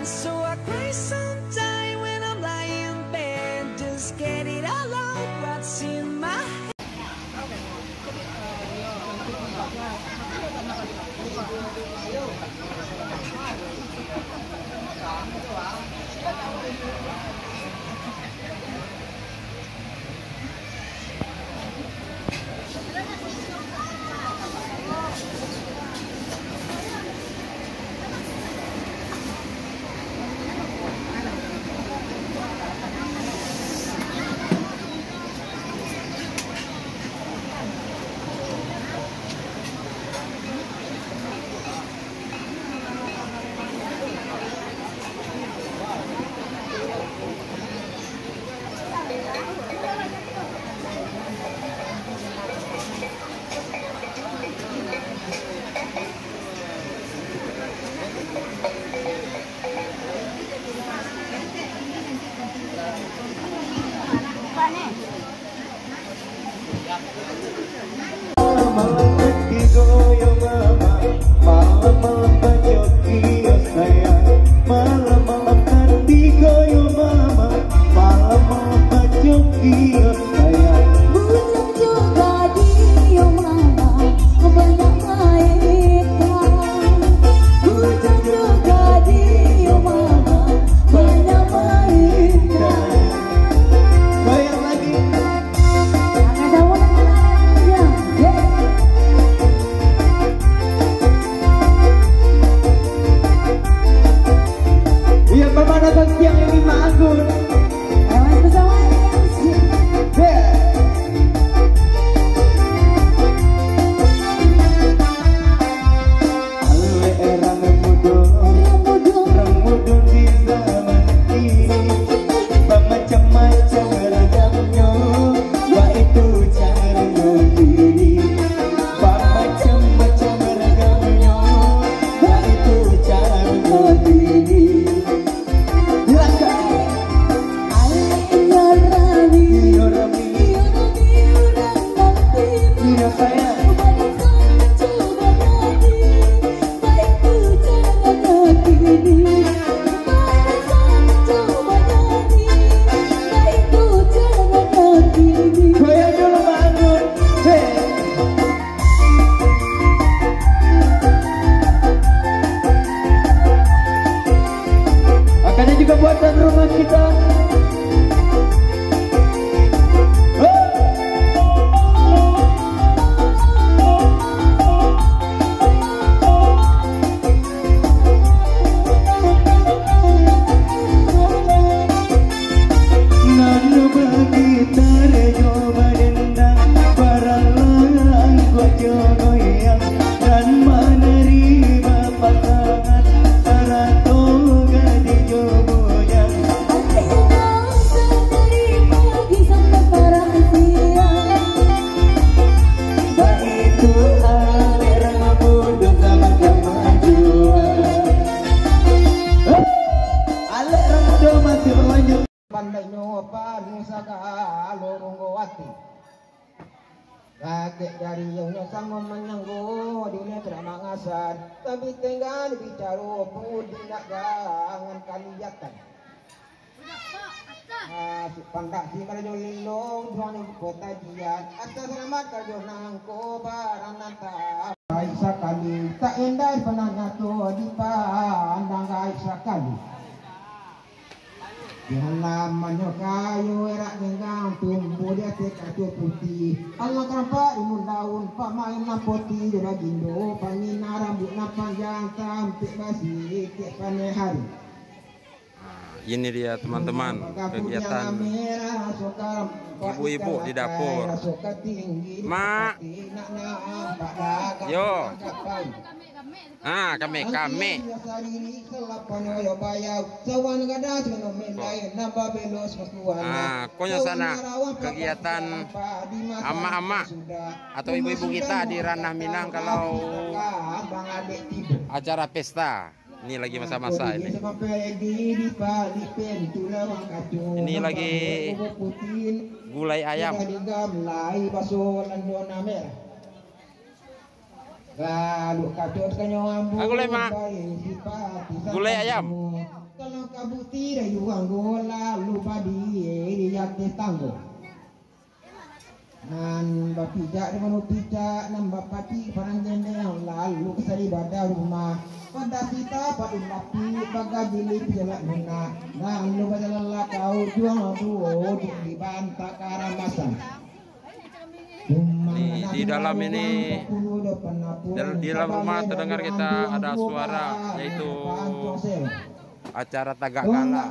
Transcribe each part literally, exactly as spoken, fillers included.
So I cry sometime when I'm lying bed, just get it all out, what's in my head. Iya, Bapak datang siang ini, Mak Anggun. Makanya juga buatan rumah kita. Alek rando masih berlanjut. Pandainyo panuh sagalo runggo ati. Kakek dari inyo samo manyanggo, di uleh tanak mangasan, tapi tengah bicaro pangudi nak jangan kaliyatan. Ah, si pandak si karajo lilong, tuan ibu kota jian, asa salamat karajo nangko baranata. Gaik sakali, tak indah panah nyato dipandang gaik sakali. Di halaman nyo kayu erak genggang, tumbuah di ateh kaco putih. Alah karampak rimbun daun, pamain nan potih jo bagindo, pangina rambuik nan panjang, tampek basi kek paneh hari. Nah, ini dia teman-teman, kegiatan ibu-ibu di dapur. Mak. Yo. Ah, kami, kami. Ah, konyo sana kegiatan amak-amak atau ibu-ibu kita di Ranah Minang. Kalau acara pesta, ini lagi masak-masak ini. Ini lagi gulai ayam. Ah, gulai, Mak. Gulai ayam. Kabuti dari urang gola, lu badiri di ateh tanggo. Nan bapijak di mano pijak, nan bapacik parang gendeng, lalu kasari bada rumah. Pada pita padu lapik, bagajili pijalak lunak, lalu bajalan lakau juang duo di bantang karamasan. Di, di dalam ini, dal-, di dalam rumah terdengar kita ada suara, yaitu acara tagak gala.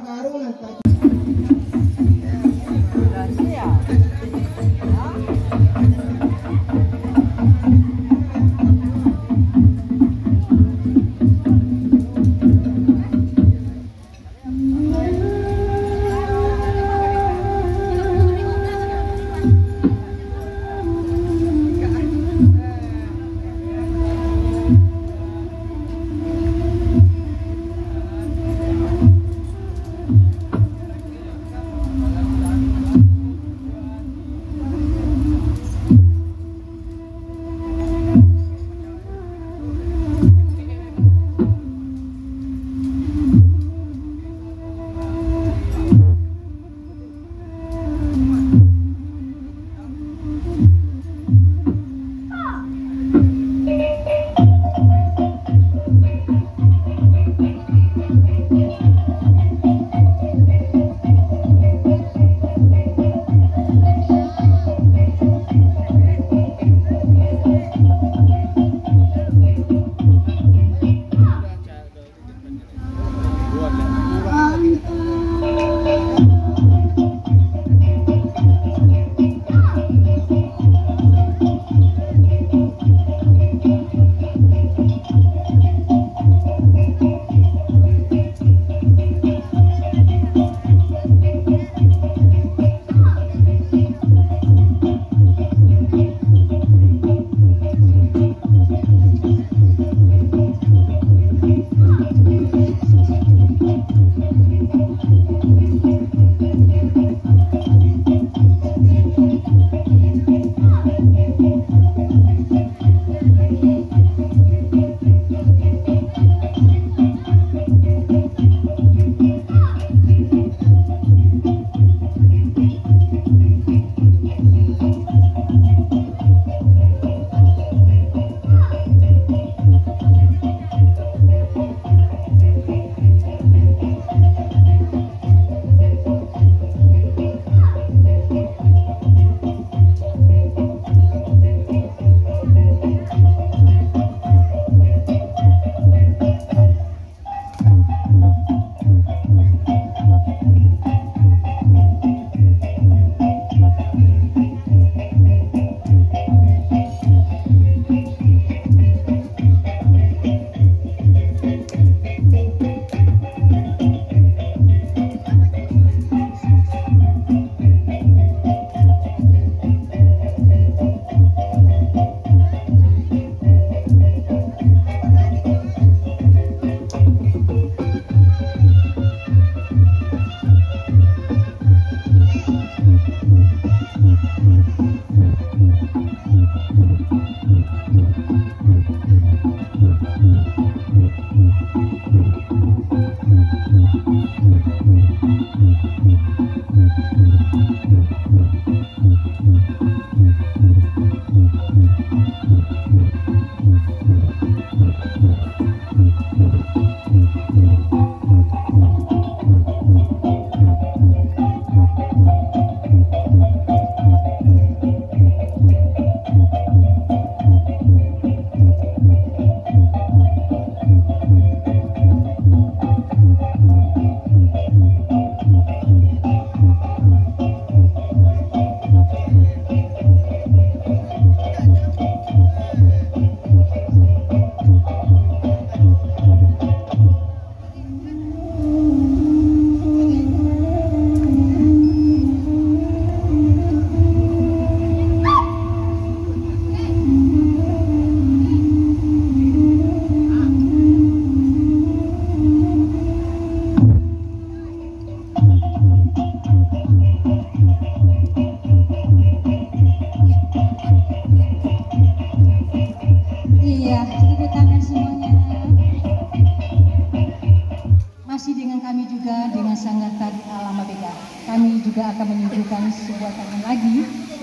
Masih dengan kami juga dengan sanggar tari alam Abega. Kami juga akan menunjukkan sebuah tarian lagi,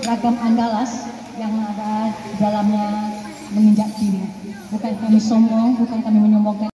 ragam Andalas yang ada dalamnya menginjak piring. Bukan kami sombong, bukan kami menyombongkan.